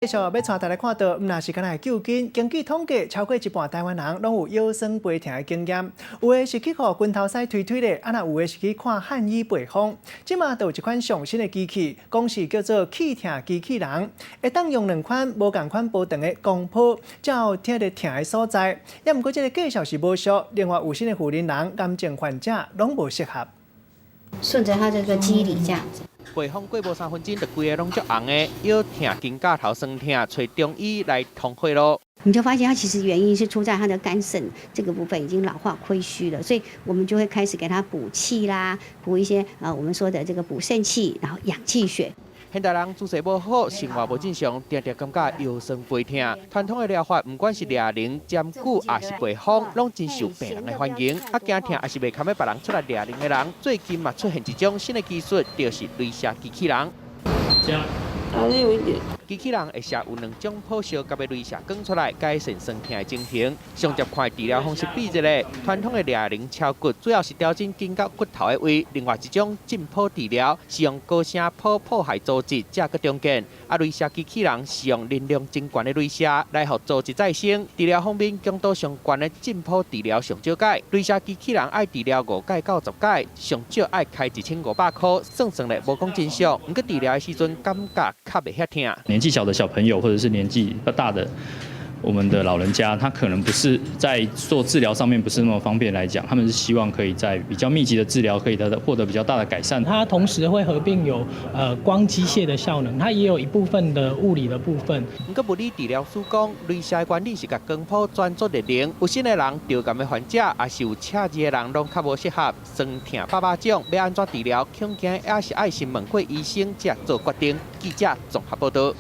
繼續欲帶大家看到，毋但是干焦會糾筋。根據統計，超過一半台灣人攏有腰酸背疼的經驗。有的是去予拳頭師推推咧，啊若有的是去看漢醫背風。這馬就有一款上新的機器，講是叫做氣疼機器人，會當用兩款無仝款波長的光波，照聽著疼的所在。也毋過這個介紹是無俗，另外有身的婦人人、癌症患者攏無適合。順著它這個肌理這樣子。背風過無3分鐘，就規个攏足紅的，腰疼、肩胛頭酸疼，揣中醫來通血路。你就發現它其實原因是出在它的肝腎這個部分已經老化虧虛了，所以我們就會開始給他補氣啦，補一些我們說的這個補腎氣，然後養氣血。現代人姿勢無好，生活無正常，定定感覺腰酸背疼。傳統的療法，毋管是掠能、針灸，抑是背風，攏真受病人的歡迎。啊，驚疼抑是袂堪欲別人出來掠能的人，最近嘛出現一種新的技術，就是雷射機器人。這樣，還是有一點。機器人會射有兩種波相夾的雷射光出來，改善酸疼的情形。上捷看的治療方式比一个傳統的掠能敲骨，主要是調整筋佮骨頭的位；另外一種震波治療是用高聲波破壞組織，這閣中間。啊，雷射機器人是用能量真懸的雷射來予組織再生。治療方面，強度上懸的震波治療上少擺，雷射機器人愛治療五擺到十擺，上少愛開1500箍，算算咧無講真俗。毋過治療的時陣感覺較袂遐疼。年紀小的小朋友，或者是年紀比較大的我們的老人家，他可能不是在做治療上面不是那麼方便來講，他們是希望可以在比較密集的治療，可以得獲得比較大的改善。它同時會合併有光機械的效能，它也有一部分的物理的部分。毋過物理治療師講，雷射的原理是共光波轉做熱能，有身的人、著癌的患者，抑是有赤字的人，攏較無適合。酸疼百百種，欲按怎治療，恐驚也是愛先問過醫生才做決定。記者綜合報道。